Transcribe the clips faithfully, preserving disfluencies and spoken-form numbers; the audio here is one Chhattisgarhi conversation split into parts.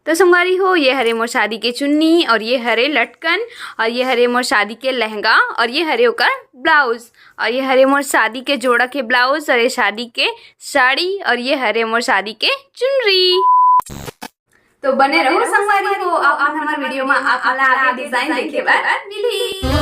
तो संगवारी हो, ये हरे मोर शादी के चुन्नी और ये हरे लटकन और ये हरे मोर शादी के लहंगा और ये हरे ओकर ब्लाउज और ये हरे मोर शादी के जोड़ा के ब्लाउज और ये शादी के साड़ी और ये हरे मोर शादी के चुनरी। तो बने रहो संगवारी हो, आप मन हमर वीडियो में आप मन ला आगे डिजाइन देखे बर मिली।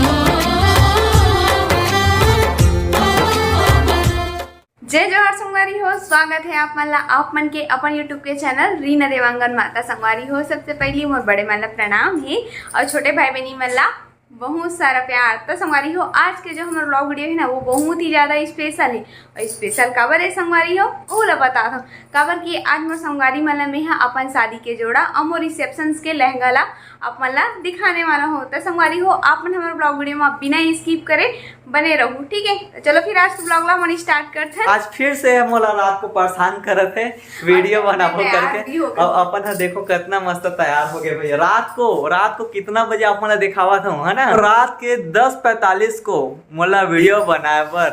जय जोहार संगवारी हो, स्वागत है आप मन ला आप मन के अपन YouTube के चैनल रीना देवांगन माता। संगवारी हो, सबसे पहली मोर बड़े मन ला प्रणाम है और छोटे भाई बहनी मन ला बहुत सारा प्यार। तो संगवारी हो, आज के जो हमर ब्लॉग वीडियो है ना, वो बहुत ही ज्यादा स्पेशल है। और स्पेशल काबर है संगवारी हो, वो ला बता दो। काबर कि आज मोर संगवारी मन ला मैं हा अपन शादी के जोड़ा और मोर रिसेप्शन के लहंगा ला आप मन ला दिखाने वाला हो। तो संगवारी हो, आप मन हमर ब्लॉग वीडियो में बिना स्किप करे बने रहू, ठीक है? तो चलो फिर आज के ब्लॉग ला हमन स्टार्ट करथन। आज फिर से मोला रात को परेशान करत है वीडियो बनाबो करके। अब अपन ह देखो कितना मस्त तैयार हो गए भैया। रात को, रात को कितना बजे आप मन ला दिखावत हूँ, है ना? रात के दस पैंतालीस को मोला वीडियो बनाए बर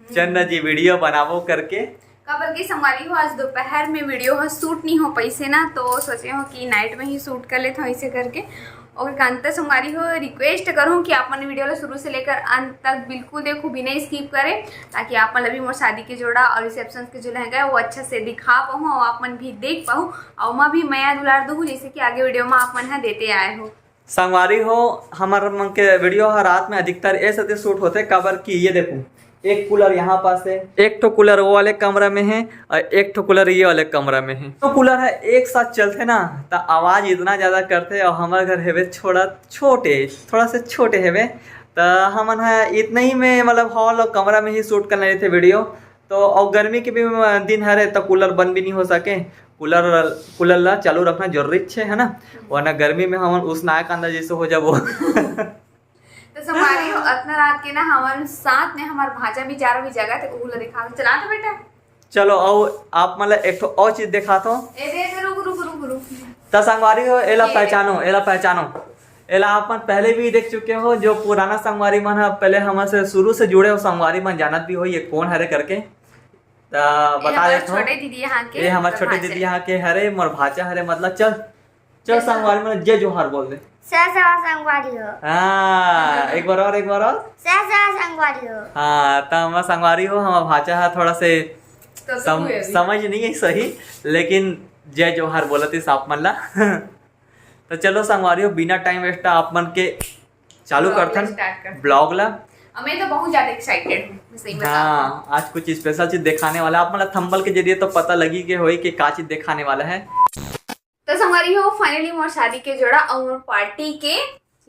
चंदा जी वीडियो बनाबो करके। काबर के संगवारी हो, आज दोपहर में वीडियो ह शूट नहीं हो पाइसे ना, तो सोचे हो कि नाइट में ही शूट कर लेत हो ऐसे करके। ओकर कारण त संगवारी हो, रिक्वेस्ट करूँ कि आप मन वीडियो ला शुरू से लेकर अंत तक बिल्कुल देखो, बिना स्किप करे, ताकि आप मन ला भी मोर शादी के जोड़ा और रिसेप्शन के जो लहंगा है, वो अच्छा से दिखा पाऊँ और आप मन भी देख पाऊँ और मैं भी मया दुलार दूँ, जैसे कि आगे वीडियो में आप मन ह देते आए हो। संगवारी हो, हमर मन के वीडियो ह रात में अधिकतर ए सेती शूट होथे, काबर कि ये देखो, एक कूलर यहाँ पास है, एक ठो कूलर वो वाले कमरा में है और एक ठो कूलर ये वाले कमरा में है। तो कूलर है एक साथ चलथे ना, त आवाज इतना ज्यादा करथे और हमर घर हेवे छोड़ा छोटे, थोड़ा से छोटे हेवे, त हमन ह इतना ही में, मतलब, हॉल और कमरा में ही शूट करना रहिथे वीडियो। तो और गर्मी के भी दिन हरे, तो कूलर बंद भी नहीं हो सके। कूलर, कूलर ला चालू रखना जरूरी छे, है ना? वरना गर्मी में हमन उसनाए कांदा जैसे हो जाबो। तो संगवारी हो, अतना रात के ना हमन साथ में हमार भांचा भी जा रहा भी जगह, तो ऊ ला दिखा, चला तो बेटा। चलो, और आप मतलब एक ठो और चीज दिखात हो। ए दे, दे, रुक, रुक, रुक, रुक। त संगवारी हो, एला ये पहचानो, एला पहचानो। एला आप मन पहले भी देख चुके हो, जो पुराना संगवारी मन ह, पहले हमन से शुरू से जुड़े हो संगवारी मन जानत भी हो, ये कौन हरे करके। त ये बता हमर देत हो, छोटे दीदी यहाँ के ये हमर छोटे भांचा। दीदी यहाँ के हरे, मोर भांचा हरे, मतलब, चल, चल जय संगवारी मन जय जोहार बोल दे। जय जोहार संगवारी हो। हाँ, एक बार और, एक बार और। जय जोहार संगवारी हो। हाँ, त हमर संगवारी हो, हमर भांचा ह थोड़ा से तो सम-, हुए अभी। समझ नहीं है सही, लेकिन जय जोहार बोलत इस आप मन ला। तो चलो संगवारी हो, बिना टाइम वेस्ट आप मन के चालू ब्लॉग करथन स्टार्ट करथन। ब्लॉग ला। अब मैं तो बहुत ज्यादा एक्साइटेड हूँ, मैं सही बताऊँ हाँ, तो। आज कुछ स्पेशल चीज दिखाने वाला है। आप मन ला थंबनेल के जरिए तो पता लगी के होई कि का चीज दिखाने वाला है। तो संगवारी हो, फाइनली मोर शादी के जोड़ा और मोर पार्टी के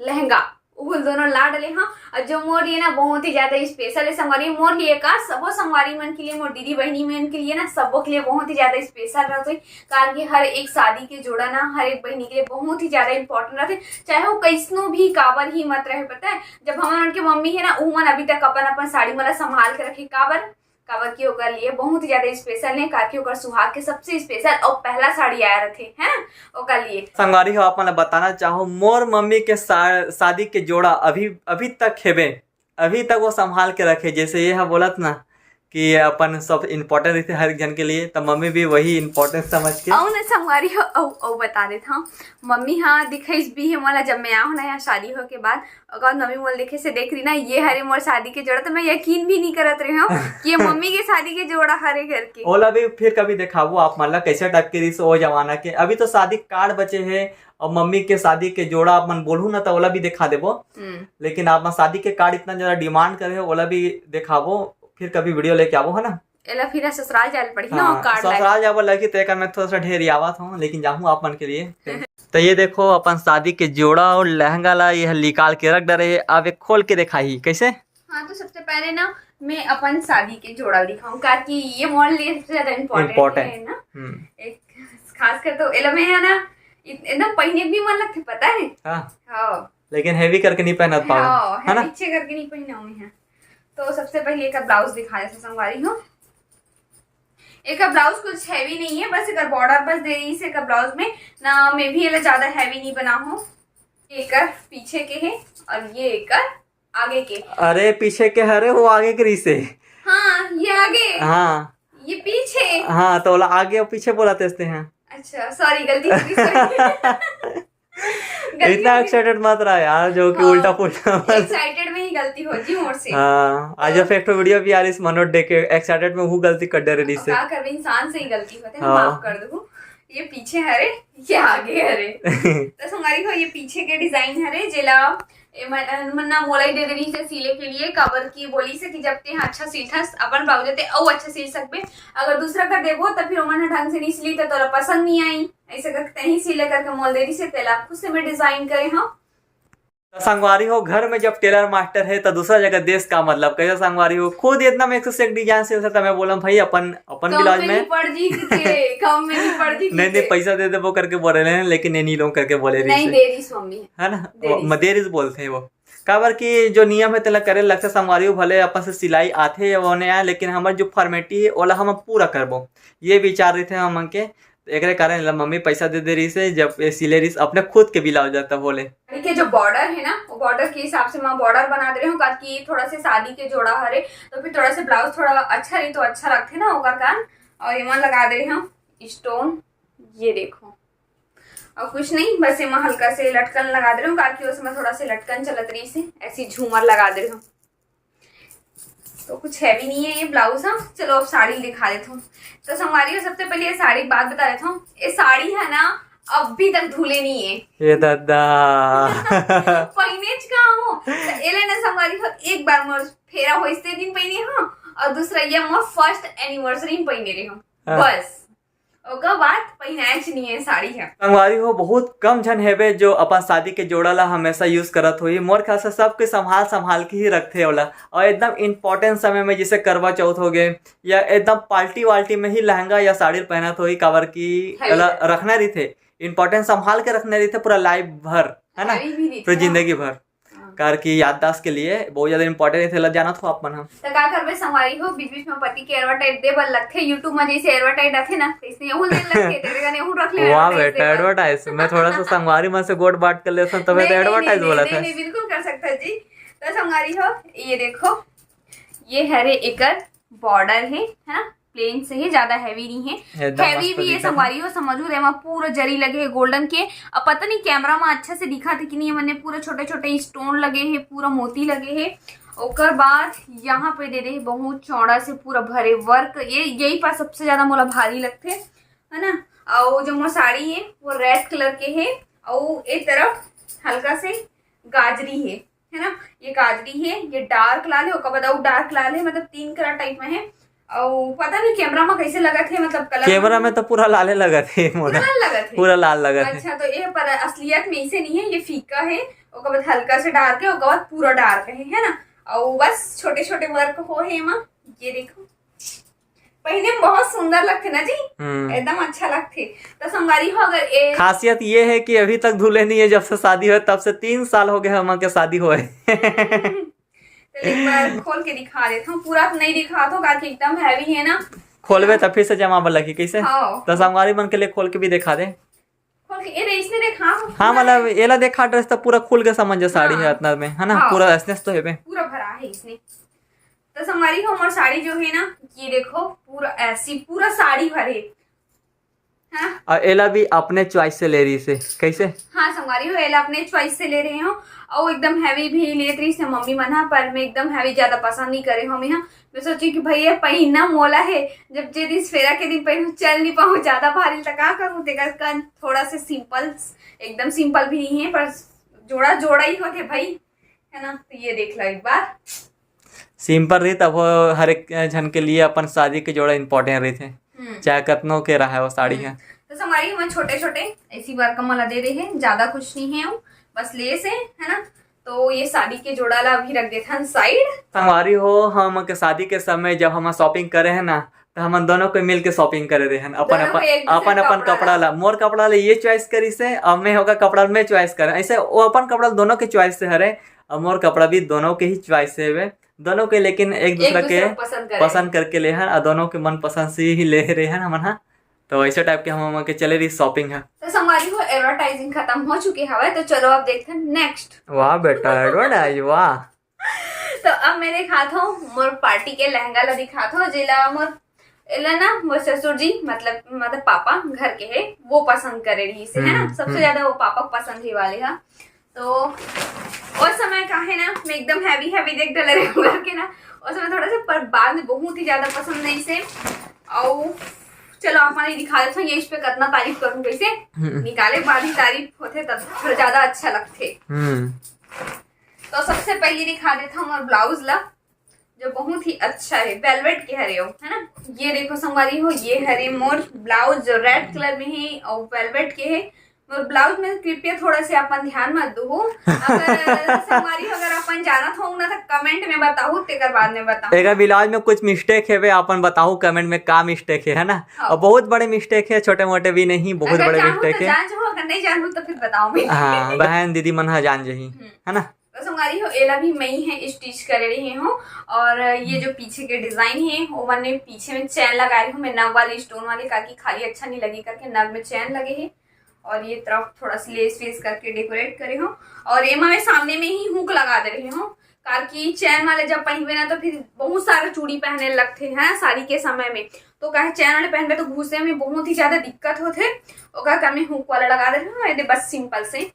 लहंगा, उहुल दोनों ला डले हाँ। और जो मोर लिए ना बहुत ही ज्यादा स्पेशल है संगवारी, मोर लिए का सबो संगवारी मन के लिए, मोर दीदी बहनी मन के लिए ना, सबो के लिए बहुत ही ज्यादा स्पेशल रहते। कारण कि हर एक शादी के जोड़ा ना हर एक बहनी के लिए बहुत ही ज्यादा इंपॉर्टेंट रहते, चाहे वो कैसनो भी काबर ही मत रहे। पता है, जब हमन उनके मम्मी है ना, उमन अभी तक अपन अपन साड़ी मन ला संभाल के रखे। काबर? काबर कि ओकर लिए बहुत ही ज्यादा स्पेशल है, काकि ओकर सुहाग के सबसे स्पेशल और पहला साड़ी आया रहते, है ना, ओकर लिए। संगवारी हो, आप मन ला बताना चाहो, मोर मम्मी के शा-, शादी के जोड़ा अभी, अभी तक हेबे, अभी तक वो संभाल के रखे। जैसे ये ह बोलत ना कि अपन सब इंपॉर्टेंट रहते हर एक जन के लिए, तो मम्मी भी वही इंपॉर्टेंट समझ के। अउ ना संगवारी हो, अउ, अउ बता देत हूँ, मम्मी हाँ दिखाइस भी है मोला, जब मैं आऊँ ना यहाँ शादी हो के बाद, अगर मम्मी मोला देखे से देख रही ना, ये हरे मोर शादी के जोड़ा, तो मैं यकीन भी नहीं करत रही हूँ कि ये मम्मी के शादी के जोड़ा हरे करके। ओला भी फिर कभी दिखाबो आप मन ला, कैसे टाइप के रिस ओ जमाना के। अभी तो शादी कार्ड बचे है और मम्मी के शादी के जोड़ा आप मन बोलहू ना, तो ओला भी दिखा देबो। हम्म। लेकिन आप मन शादी के कार्ड इतना ज्यादा डिमांड करे हो, ओला भी दिखाबो, फिर कभी वीडियो लेके आबो, है ना? एला फिर ससुराल जाए ल पड़ही ना, हाँ, कार्ड लाए। ससुराल जाए बर लगही, तो एकर मैं थोड़ा सा ढेर आवत हूँ, लेकिन जाहूँ आप मन के लिए। तो ये देखो, अपन शादी के जोड़ा और लहंगा ला ये निकाल के रख डरे है। अब एक खोल के दिखाही कैसे। हाँ, तो सबसे पहले ना मैं अपन शादी के जोड़ा दिखाऊं, काकि ये मोर लिए सबसे ज्यादा इंपॉर्टेंट इंपॉर्टेंट। है ना। हम्म। एक खास कर तो एला मैं है ना, इत-, एकदम पहिने भी मन लगथे, पता है। हाँ। हाँ। लेकिन हैवी करके नहीं पहनत पाओ, हाँ, है ना? हैवी अच्छे करके नहीं पहनाऊं मैं। तो सबसे पहले एकर ब्लाउज दिखा देते संगवारी हो। एकर ब्लाउज कुछ हैवी नहीं है, बस एकर बॉर्डर बस दे रही है एकर ब्लाउज में ना। मैं भी एला ज्यादा हैवी नहीं बना हूँ। एकर पीछे के है और ये एकर आगे के। अरे पीछे के हरे, वो आगे के रिसे। हाँ, ये आगे। हाँ। ये पीछे। हाँ, तो ओला आगे और पीछे बोला तेस्ते हैं। अच्छा, सॉरी, गलती हो गई, सॉरी। गलती इतना हो गई। एक्साइटेड मत रहा यार, जो कि हाँ, उल्टा पुल्टा मत। एक्साइटेड में ही गलती हो जी मोर से। हाँ, आज इफेक्ट वीडियो भी आ रही इस मनोज डे के, एक्साइटेड में वो गलती कर डरे रही से। का करबे, इंसान से ही गलती होते ना, हाँ। माफ कर दू। ये पीछे हरे, ये आगे हरे। तो संगवारी हो, ये पीछे के डिजाइन हरे, जेला ए मन, मन ना मोला ही दे देनी से सिले के लिए, काबर की बोली से कि जब ते अच्छा सिलथस अपन ब्लाउज ते अउ अच्छा सिल सकबे। अगर दूसरा कर देबो त फिर ओमन ह ढंग से नहीं सिली त तोला पसंद नहीं आई, ऐसे करके तही सिले करके मोल दे रही से, तेला खुद से मैं डिजाइन करे हूँ। तो संगवारी हो, घर में जब टेलर मास्टर है तो दूसरा जगह देश का मतलब। कैसे संगवारी हो, खुद इतना में एक से एक डिजाइन सिल सकता, मैं बोला भाई अपन अपन कम ब्लाउज में में नहीं पड़ जी के, कम में नहीं पड़ जी नहीं नहीं, के। पैसा दे देबो करके बोले रहे हैं, लेकिन ये नहीं लोग करके बोले रही नहीं से। दे रही स्वामी। है ना? दे रही वो, म- दे रही बोलते हैं वो। काबर कि जो नियम है तेला करे लगता संगवारी हो, भले अपन से सिलाई आथे या वो नहीं आए, लेकिन हमार जो फॉर्मेलिटी है ओला हम पूरा करबो, ये विचार रही थे हमन के। एकरे कारण एला मम्मी पैसा दे दे रही से, जब ये सिले रही से अपने खुद के ब्लाउज जाता बोले। साड़ी के जो बॉर्डर है ना, वो बॉर्डर के हिसाब से मैं बॉर्डर बना दे रही हूँ, ताकि थोड़ा से शादी के जोड़ा हरे तो फिर थोड़ा से ब्लाउज थोड़ा अच्छा रही तो अच्छा लगते ना, ओकर कारण। और एमा लगा दे रही हूँ स्टोन, ये देखो। और कुछ नहीं, बस एमा हल्का से लटकन लगा दे रही हूँ, ताकि उसमें थोड़ा से लटकन चलत रही से, ऐसी झूमर लगा दे रही हूँ। तो कुछ हैवी नहीं है ये ब्लाउज। हाँ, चलो अब साड़ी दिखा देता हूँ। तो संगवारी हो, सबसे पहले ये साड़ी बात बता देता हूँ, ये साड़ी है ना, अभी तक धुले नहीं है। ये दादा। पहिनेच का हो तो एले ना संगवारी हो, एक बार मोर फेरा होइस ते दिन पहिने हो, और दूसरा ये मोर फर्स्ट एनिवर्सरी में पहिने रहे हो। हाँ। बस, ओकर बाद पहिनाएच नहीं है साड़ी है। संगवारी हो, बहुत कम झन हेबे जो अपन शादी के जोड़ा ला हमेशा यूज करत होही। मोर ख्याल से सबके संभाल संभाल के ही रखथे ओला, और एकदम इंपॉर्टेंट समय में, जैसे करवा चौथ हो गए या एकदम पार्टी वार्टी में ही लहंगा या साड़ी पहनत होही, काबर की Heavy एला रहता। रखना रहिथे, इंपॉर्टेंट संभाल के रखना रहिथे पूरा लाइफ भर, है ना? Heavy भी रहिथे, पूरी हाँ। जिंदगी भर। हाँ। कार की याददाश्त के लिए बहुत ज्यादा इंपॉर्टेंट रहिथे, एला जानत हो आप मन ह। तो का करबे संगवारी हो, बीच बीच में पति के एडवर्टाइज दे बर लगथे, YouTube में जैसे एडवर्टाइज आथे ना, तो इसने यहू दे लगथे, तेरे कने यहू रख ले वाह advertise बेटा, दे बर। एडवर्टाइज। मैं थोड़ा सा संगवारी मन से गोठ बात कर लेता हूँ, तबे तो नहीं, नहीं, एडवर्टाइज नहीं, बोला नहीं, था। नहीं, बिल्कुल कर सकता है जी। तो संगवारी हो, ये देखो, ये हरे एकर बॉर्डर है, है ना, प्लेन से ही, ज्यादा हैवी नहीं है। एकदम हैवी मस्त भी ये दिखत है। संगवारी हो, समझू, एमा पूरा जरी लगे है गोल्डन के। अब पता नहीं कैमरा में अच्छा से दिखा थे कि नहीं, मैंने पूरा छोटे छोटे स्टोन लगे हैं, पूरा मोती लगे हैं। ओकर बाद यहाँ पे दे दे बहुत चौड़ा से पूरा भरे वर्क, ये यही पास सबसे ज्यादा मोला भारी लगथे, है ना। और जो मोर साड़ी है वो रेड कलर के है, और एक तरफ हल्का से गाजरी है, है ना, ये गाजरी है, ये डार्क लाल है, ओकर बाद अउ डार्क लाल है, मतलब तीन कलर टाइप में है। और पता नहीं कैमरा में कैसे लगत है, मतलब कलर कैमरा में तो पूरा लाले लगत है मोला। पूरा लाल लगत है। पूरा लाल लगत है। अच्छा, तो ये पर असलियत में इसे नहीं है, ये फीका है, ओकर बाद हल्का से डार्क है, ओकर बाद पूरा डार्क है, है ना। और बस छोटे छोटे वर्क हो है एमा, ये देखो, पहिने में बहुत सुंदर लगथे ना जी, हम्म। एकदम अच्छा लगथे। तो संगवारी हो, अगर ए खासियत ये है कि अभी तक धुले नहीं है, जब से शादी हुआ तब से तीन साल हो गए हम के शादी हुए। तो एक बार खोल के दिखा देता हूँ, पूरा तो नहीं दिखाता हूँ, काकि एकदम हैवी है ना। खोलबे तो फिर से जमा बर लगही कैसे? हाँ। तो संगवारी मन के लिए खोल के भी दिखा दे। खोल के, ए रे, इसने देखा। हाँ, मतलब एला देखा ड्रेस तो पूरा खुल के समझ जा साड़ी है हाँ। इतना में, है ना? हाँ। पूरा ऐसने तो हेबे। पूरा भरा है इसने। तो संगवारी हो, मोर साड़ी जो है ना, ये देखो, पूरा ऐसी पूरा साड़ी भरे। हाँ। और एला भी अपने चॉइस से ले रही से। कैसे? हाँ संगवारी हो, एला अपने चॉइस से ले रहे हो। और एकदम हैवी भी लेत रही से मम्मी मन हा, पर मैं एकदम हैवी ज्यादा पसंद नहीं करे हो मैं हा। मैं सोची कि भाई ये पहिनना मोला है, जब जे दिन फेरा के दिन पहिनू चल नहीं पाऊँ, ज्यादा भारी, तो का करूँ, तेकर कन थोड़ा से सिंपल, एकदम सिंपल भी नहीं है, पर जोड़ा जोड़ा ही होते भाई, है ना। तो ये देख लो एक बार। सिंपल रही तब वो हर एक झन के लिए अपन शादी के जोड़ा इंपॉर्टेंट रही थे, हम्म। चाहे कतनो के रहा है वो साड़ी है। तो संगवारी, मैं छोटे छोटे ऐसी वर्क मला दे रहे हैं, ज्यादा कुछ नहीं है, वो बस लेस है, है ना। तो ये शादी के जोड़ा ला अभी रख देथन साइड। संगवारी हो, हम के शादी के समय जब हम शॉपिंग करे हैं ना, तो हम दोनों को मिल के शॉपिंग करे रहे हैं, अपन दोनों अपन को एक दूसरे अपन अपन कपड़ा कपड़ा ला, मोर कपड़ा ला ये चॉइस करी से, और मैं होगा कपड़ा मैं चॉइस करे, ऐसे वो अपन कपड़ा दोनों के चॉइस से हरे, और मोर कपड़ा भी दोनों के ही चॉइस से हवे, दोनों के, लेकिन एक एक दूसरा के दूसरे को पसंद करे। पसंद करके ले हन, और दोनों के मन पसंद से ही ले रहे हैं हमन हा। तो ऐसे टाइप के हम के चले रही शॉपिंग है। तो संगवारी हो, एडवर्टाइजिंग खत्म हो चुके हवे, तो चलो अब देखते हैं नेक्स्ट। वाह बेटा, एडवर्टाइज, वाह। तो अब मैं दिखात हूँ मोर पार्टी के लहंगा ला दिखात हूँ, जेला मोर एला ना मोर ससुर जी, मतलब, मतलब पापा घर के हे, वो पसंद करे रहिस हे, है ना। हम्म, सबसे हम्म। ज्यादा वो पापा के पसंद ही वाले हा। तो उस समय का है ना, मैं एकदम heavy heavy देख डले रहे हूँ करके ना, उस समय थोड़ा सा, पर बाद में बहुत ही ज्यादा पसंद नहीं से। और चलो, आप मन दिखा देते हैं, ये इस पे कितना तारीफ करूँ कैसे। हम्म। निकाले के बाद ही तारीफ होते, तब थोड़ा ज्यादा अच्छा लगते। हम्म। तो सबसे पहले दिखा देता हूँ और ब्लाउज ला, जो बहुत ही अच्छा है, वेलवेट के हरे हो, है ना। ये देखो संगवारी हो, ये हरे मोर ब्लाउज, जो रेड कलर में है और वेलवेट के है। मोर ब्लाउज में कृपया थोड़ा से अपन ध्यान मत दो। अगर संगवारी हो, अगर अपन जानत हो ना, तो कमेंट में बताओ, तेकर बाद में बताओ। अगर ब्लाउज में कुछ मिस्टेक है, वे अपन बताओ कमेंट में, का मिस्टेक है, है ना। हाँ। और बहुत बड़े मिस्टेक है, छोटे मोटे भी नहीं, बहुत अगर बड़े जानू मिस्टेक तो है। जान जाओ, अगर नहीं जानू तो फिर बताओ भी। हाँ, बहन दीदी मन हा जान जही, हम्म। है ना। तो संगवारी हो, एला भी मैं ही है स्टिच करे रही हूँ। और ये जो पीछे के डिजाइन है, वो मैंने पीछे में चैन लगा रही हूँ मैं, नग वाली, स्टोन वाली, ताकि खाली अच्छा नहीं लगी करके नग में चैन लगे है। और ये तरफ थोड़ा सा लेस वेस करके डेकोरेट करे हूँ। और एमा मैं सामने में ही हुक लगा दे रही हूँ, ताकि चैन वाले जब पहनबे ना, तो फिर बहुत सारा चूड़ी पहने लगते हैं शादी के समय में। तो कहे चैन वाले पहनबे तो घुसे में बहुत ही ज्यादा दिक्कत होते, ओकर कमी हुक वाला लगा दे रही हूँ। ये दे बस सिंपल से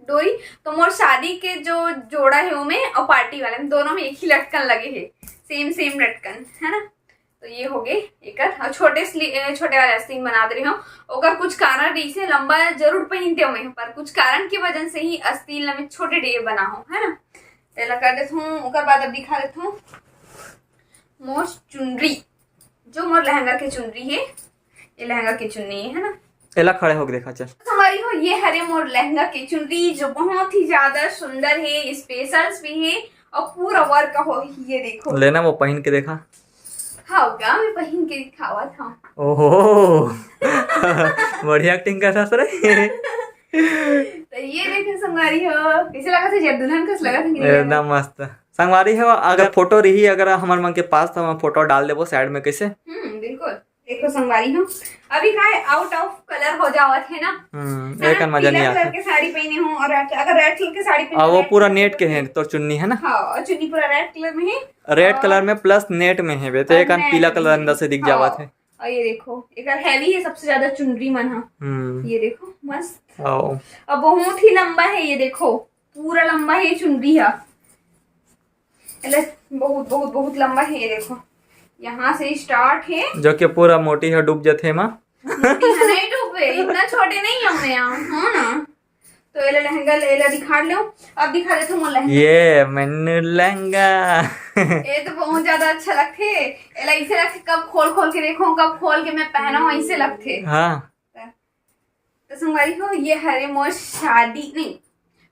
डोरी। तो मोर शादी के जो जोड़ा है, ओमे और पार्टी वाले में, दोनों में एक ही लटकन लगे है, सेम सेम लटकन, है ना। तो ये हो गए एकर। और छोटे स्ली-, ए, छोटे वाले आस्तीन बना दे रही हूँ। ओकर कुछ कारण रही से लंबा जरूर पहनते हूँ मैं, पर कुछ कारण की वजह से ही आस्तीन ला मैं छोटे डे बना हूँ, है ना। तो एला कर देता हूँ, ओकर बाद अब दिखा देता हूँ मोर चुनरी, जो मोर लहंगा के चुनरी है, ये लहंगा के चुन्नी है ना। एला खड़े होके देखा चल। हमारी हो, ये हरे मोर लहंगा के चुनरी, जो बहुत ही ज्यादा सुंदर है, स्पेशल्स भी है और पूरा वर्क हो। ये देखो। लेना वो पहन के देखा। हाँ, गा मैं पहन के दिखावा था। ओहो। बढ़िया एक्टिंग करता सर। तो ये देखे संगवारी हो, कैसे लगा था जब दुल्हन कस लगा था कि नहीं लगा? एकदम मस्त। संगवारी हो, अगर फोटो रही, अगर हमर मन के पास, तो हम फोटो डाल देबो साइड में, कैसे? हम्म, बिल्कुल। देखो संगवारी हो, अभी का है, आउट ऑफ कलर हो जावत है ना। हम्म, है ना? एकर मजा पीला नहीं कलर आता। के साड़ी पहने हो और रेड, अगर रेड कलर के साड़ी पहने और हो, वो रेड पूरा कलर नेट के के है, तो चुन्नी है ना? हाँ, और चुन्नी पूरा रेड कलर में है। रेड और कलर में प्लस नेट में है बे, तो और एक नेट पीला में कलर है। अंदर से दिख जावत हाँ। है। और ये देखो, एक हैवी है सबसे ज्यादा चुनरी मन हा। हम्म। ये देखो, मस्त। आओ। अब बहुत ही लंबा है, ये देखो, पूरा लंबा है ये चुनरी हा। एला बहुत, बहुत, बहुत लंबा है, ये देखो, यहाँ से स्टार्ट है। जो कि पूरा मोटी ह डूब जथे एमा। मोटी ह नहीं डूबे, इतना छोटे नहीं हूँ मैं, हो ना। तो एला लहंगा, एला दिखा लो। अब दिखा देते मोर लहंगा। ये मैंने लहंगा। ये तो बहुत ज्यादा अच्छा लगथे। एला इसे रख के कब खोल खोल के देखो, कब खोल के मैं पहना हूँ, ऐसे लगथे। हाँ। तो संगवारी हो, ये हरे मोर शादी नहीं,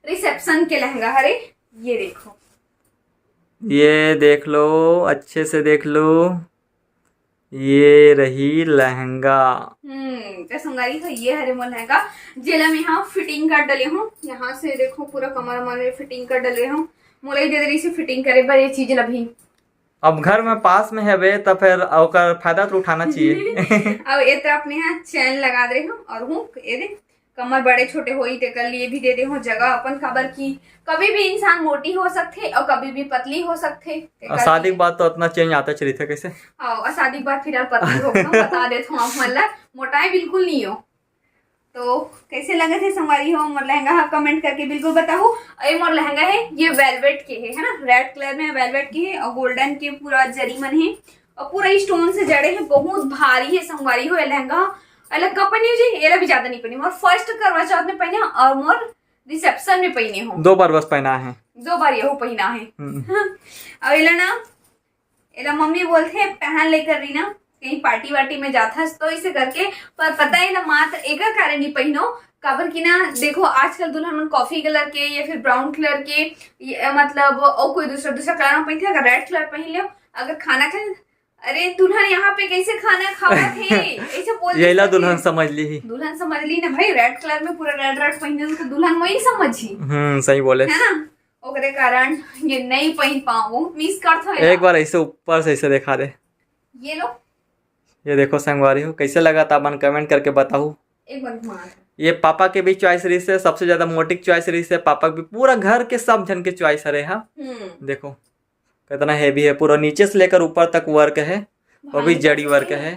रिसेप्शन के लहंगा हरे। ये देखो, ये देख लो, अच्छे से देख लो, ये रही लहंगा। हम्म, तो संगवारी हो, ये हरे मोर लहंगा, जेला मैं यहाँ फिटिंग कर डले हूँ। यहाँ से देखो, पूरा कमर वमर में फिटिंग कर डले हूँ। मोला ही दे दे रही से फिटिंग करे बर ये चीज ला भी। अब घर में पास में हवे, त फिर ओकर फायदा तो उठाना चाहिए। अब ए तरफ में यहाँ चैन लगा दे रहे हूँ और हुक, ये दे, कमर बड़े छोटे होई, तेकर लिए भी दे दे हो जगह अपन, काबर की कभी भी इंसान मोटी हो सकथे और कभी भी पतली हो सकथे, तेकर और शादी के लिए बाद तो इतना चेंज आते चलित है कैसे? हाँ, और शादी के बाद फिलहाल पतली हो गई हूँ, बता देत हूँ आप मन ला, मोटाई बिल्कुल नहीं हो। तो कैसे लगे थे संगवारी हो मोर लहंगा हा, कमेंट करके बिल्कुल बताओ। और ये मोर लहंगा है, ये वेलवेट के है, है ना, रेड कलर में वेलवेट के है और गोल्डन के पूरा जरी मन है और पूरा स्टोन से जड़े है, बहुत भारी है संगवारी हो ये लहंगा। अलग का पहनी हो जी, ये ला भी ज्यादा नहीं पहनी, मोर फर्स्ट करवा चौथ में पहने और मोर रिसेप्शन में पहने हो। दो बार बस पहना है। दो बार यहू पहना है। हम्म। और ये ला ना, एला मम्मी बोलथे पहन ले कर रही ना, कहीं पार्टी वार्टी में जाथस तो इसे करके, पर पता है ना, मात्र एकर कारण नहीं पहनो, काबर की ना, देखो, आजकल दुल्हन मन कॉफी कलर के या फिर ब्राउन कलर के, ये, मतलब, और कोई दूसरा, दूसरा कलर में पहनथे, अगर रेड कलर पहन लो, अगर खाना खाए, "अरे दुल्हन, यहाँ पे कैसे खाना खावत है?" ऐसे बोल यही ला देथे। दुल्हन समझ ली ही। दुल्हन समझ ली ना भाई, रेड कलर में पूरा रेड रेड पहने हो तो दुल्हन वही समझी। हम्म, सही बोले। है ना? ओकरे कारण ये नहीं पहन पाऊँ, मिस करथो एक एला। बार ऐसे ऊपर से ऐसे दिखा दे। ये लो। ये देखो संगवारी हो, कैसे लगा था, अपन कमेंट करके बताओ। एक बार घुमा दो। ये पापा के भी चॉइस रही से, सबसे ज्यादा मोटी चॉइस रही से पापा के भी, पूरा घर के सब जन के चॉइस हरे हा। हम्म। देखो कितना हैवी है, पूरा नीचे से लेकर ऊपर तक वर्क है, वो भी भारी जड़ी वर्क है।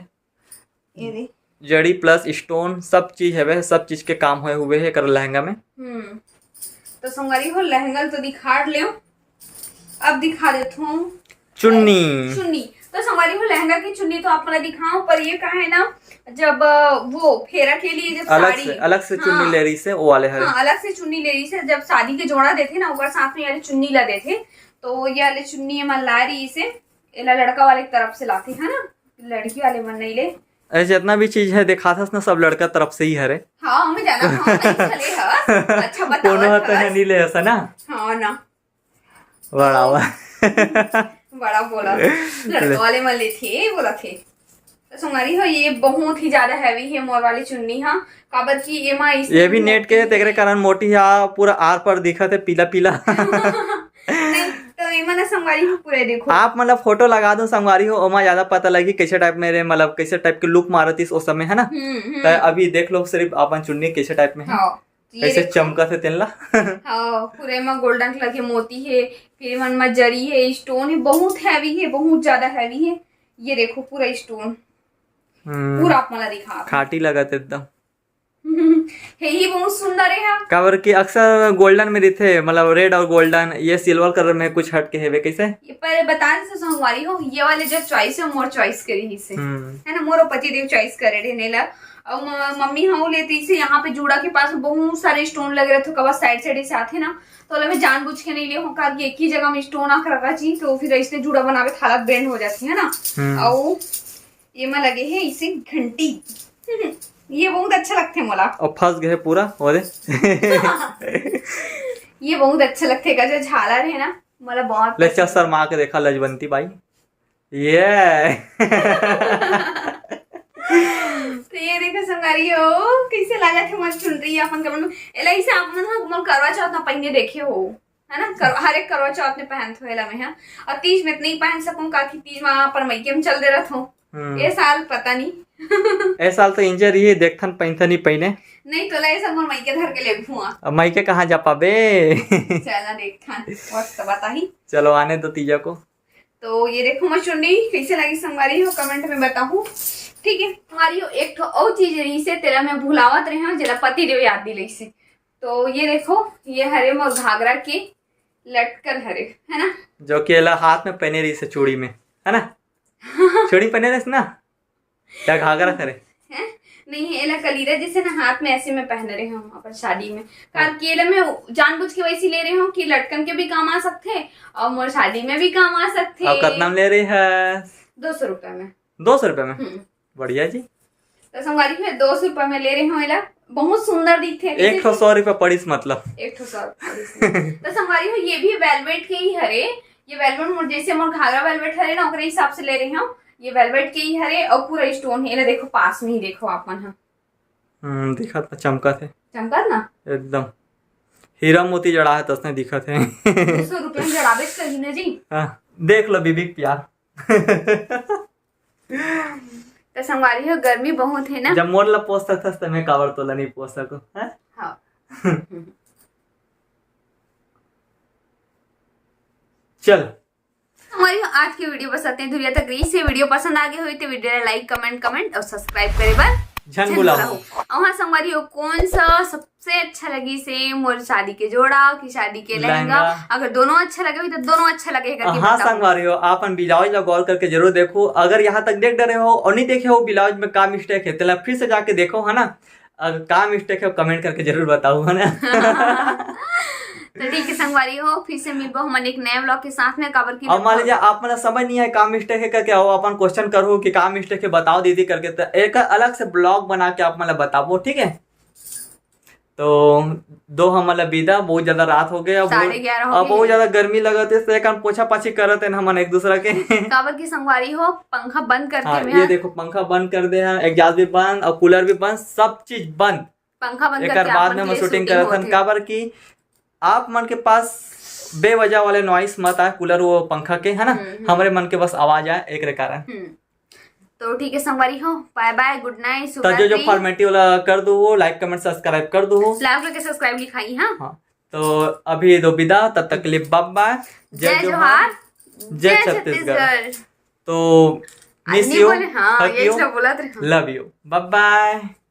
ये दे। जड़ी प्लस स्टोन, सब चीज हवे, सब चीज के काम होए हुए है एकर लहंगा में। हम्म। तो संगवारी हो, लहंगा तो दिखा ले, अब दिखा देत हूँ चुन्नी। चुन्नी। तो संगवारी हो, लहंगा की चुन्नी तो आप मला दिखाओ, पर ये का है ना, जब अ, वो फेरा के लिए जब अलग साड़ी से, अलग से चुन्नी हाँ। ले रही से, वो वाले हरे। हाँ, अलग से चुन्नी ले रही से, जब शादी के जोड़ा देथे ना, ओकर साथ में ये वाली चुन्नी ला देथे। तो ये वाले चुन्नी ये मन ला रही से, एला लड़का वाले की तरफ से लाथे, है ना, लड़की वाले मन नहीं ले। अरे, जितना भी चीज है दिखाथस ना, सब लड़का तरफ से ही हरे। हाँ, हमें जाना था, नहीं चले हस। अच्छा बताओ कोनो तो है नहीं ले ऐसा ना। हाँ ना। बड़ा हुआ। बड़ा बोला, लड़का वाले मन लेथे, बोला थे। तो संगवारी हो, ये बहुत ही ज्यादा हैवी है मोर वाली चुन्नी, हाँ, काबर की ये माँ इस ये भी नेट के है, तेकरे कारण मोटी है, पूरा आर पर दिखत है पीला पीला। नहीं, तो ये मन संगवारी हो पूरे देखो। आप मतलब फोटो लगा दो संगवारी हो, ओमा ज्यादा पता लगी कैसे टाइप में रे, मतलब कैसे टाइप के लुक मारत इस उस समय, है ना? हम्म हम्म। तो अभी देख लो सिर्फ अपन चुन्नी कैसे टाइप में है, हाँ, ये कैसे देखो। चमकत है तेन ला। हाँ, पूरे में गोल्डन कलर की मोती है, फिर मन में जरी है, स्टोन है, बहुत हैवी है, बहुत ज्यादा हैवी है। ये देखो पूरा स्टोन, हम्म, पूरा आप मला दिखा। खाटी लगत एकदम। हे ही बहुत सुंदर है। हाँ। काबर कि अक्सर गोल्डन में रहिथे, मतलब रेड और गोल्डन, ये सिल्वर कलर में कुछ हट के हेवे कैसे? ये पर बता दे संगवारी हो, ये वाले जो चॉइस है मोर चॉइस करी ही से, हम्म, है ना, मोर पति देव चॉइस करे रहने ला। और म- मम्मी हाँ लेती से यहाँ पे जूड़ा के पास बहुत सारे स्टोन लगे रहते, कबा साइड साइड से आते ना, तो ओला मैं जानबूझ के नहीं ले हूँ, काबर कि एक ही जगह में स्टोन आकर रखा चाहिए, तो फिर इसने जूड़ा बनावे त हालत बेंड हो जाती है ना। हम्म। और ये में लगे है इसे घंटी। ये बहुत अच्छा लगते मोला। और फंस गए पूरा, ओरे। ये बहुत अच्छा लगते का जो झालर है ना, मोला बहुत ले पसंद चल है। शर्मा के देखा लजवंती बाई, ये। तो ये देखो संगवारी हो, कैसे लागत है मोर चुनरी अपन कमर में। एला इसे आप मन ह मोर करवा चौथ में पहिने देखे हो, है ना? कर, हर एक करवा चौथ में पहनत हो एला मैं, हाँ। और तीज में तो नहीं पहन सकूं, काकि तीज में अपन मइके में चल दे रहत हो। हम्म। ये साल पता नहीं। ए साल तो इंजर ही देखथन पहिनथन ही पहिने। नहीं तो ले सब मोर मइके धर के ले घुआ। अब मइके कहाँ जा पाबे? चला देखथन, वक्त बताही। चलो आने दो तीजा को। तो ये देखो मोर चुन्नी कैसे लगी संगवारी हो, कमेंट में बताओ। ठीक है संगवारी हो, एक ठो और चीज रही से तेला मैं भुलावत रहे हूँ, जेला पति देव याद दिलाई से। तो ये देखो, ये हरे मोर घाघरा के लटकन हरे, है ना? जो कि एला हाथ में पहने रही से चूड़ी में, है ना? चूड़ी पहने रहे ना, या घाघरा करे? हैं? नहीं, एला कलीरा जैसे ना हाथ में ऐसे में पहन रहे हम अपन शादी में। काबर कि एला मैं जानबूझ के वैसे ले रहे हूँ कि लटकन के भी काम आ सकते हैं और मोर शादी में भी काम आ सकते और कितना में ले रही है? दो सौ रुपए में। दो सौ रुपए में। हम्म। बढ़िया जी। तो संगवारी हो दो सौ रुपए में ले रहे हूँ एला, बहुत सुंदर दिखते हैं। एक ठो सौ रुपए पड़ीस मतलब। एक ठो सौ पड़ीस। तो संगवारी हो ये भी वेलवेट के ही हरे। ये वेलवेट मोर जैसे मोर घाघरा वेलवेट हरे ना, ओकरे हिसाब से ले रहे हूँ। ये वेलवेट के ही हरे और पूरा स्टोन है। एला देखो पास में ही देखो आप मन ह। हम्म, दिखत ना, चमकत है चमकत ना। एकदम। हीरा मोती जड़ा है तसने दिखत है। दो सौ रुपया में जड़ाबेच करही ना जी। हाँ, देख लो बीबी के प्यार। तो संगवारी हो गर्मी बहुत है ना। जब मोर ला पोस सकथस त मैं काबर तोला नहीं पोस सकूं, हैं? हाँ। चल। संगवारी हो आज के वीडियो बस अतने दूरिया तक रही से। वीडियो पसंद आ गए हुई तो वीडियो ला लाइक, कमेंट, कमेंट और सब्सक्राइब करे बर झन भुलाहू। और हाँ संगवारी हो, कौन सा सबसे अच्छा लगी से मोर शादी के जोड़ा कि शादी के लहंगा? लहंगा। अगर दोनों अच्छा लगे हुई तो दोनों अच्छा लगे करके हाँ बताओ। संगवारी हो, आप अपन ब्लाउज ला गौर करके जरूर देखो। अगर यहाँ तक देख डरे हो और नहीं देखे हो ब्लाउज में का मिस्टेक है, तेला फिर से जाके देखो, है ना? अगर का मिस्टेक है कमेंट करके जरूर बताओ, है ना? तो ठीक है संगवारी हो, फिर से मिलबो हमन एक नए व्लॉग के साथ में। काबर की अब मान लीजिए आप मन ला समझ नहीं आए का मिस्टेक है करके, आओ अपन क्वेश्चन करो कि का मिस्टेक है बताओ दीदी करके, तो एक अलग से ब्लॉग बना के आप मन ला बताबो, ठीक है? तो दो हमन ला विदा, बहुत ज्यादा रात हो गए, अब साढ़े बहुत, ग्यारह हो अब गए बहुत हैं। ज्यादा गर्मी लगत है, तो एक हम पोछा पाछी करत हैं हमन एक दूसरा के। काबर की संगवारी हो, पंखा बंद करके हाँ, मैं ये देखो पंखा बंद कर दे हैं, एग्जॉस्ट भी बंद और कूलर भी बंद, सब चीज बंद। पंखा बंद एक करके बाद अपन में के मैं लिए शूटिंग shooting करत हन, होथे। काबर कि आप मन के पास बेवजह वाले नॉइस मत आए, कूलर वो पंखा के, है ना? हम्म, हम्म। हमारे मन के बस आवाज आए एक कारण। हम्म। तो ठीक है संगवारी हो, बाय बाय, गुड नाइट, शुभ तो जो जो रात्रि। फॉर्मेलिटी वाला कर दो, वो लाइक कमेंट सब्सक्राइब कर दो। लाइक करके सब्सक्राइब लिखाई, हाँ। हाँ, तो अभी दो विदा, तब तक के लिए बाय बाय। जय जोहार, जय छत्तीसगढ़। तो Miss नहीं you. बोले, हाँ, Hug ये you. तो बोला थे हम। Love you. Bye bye.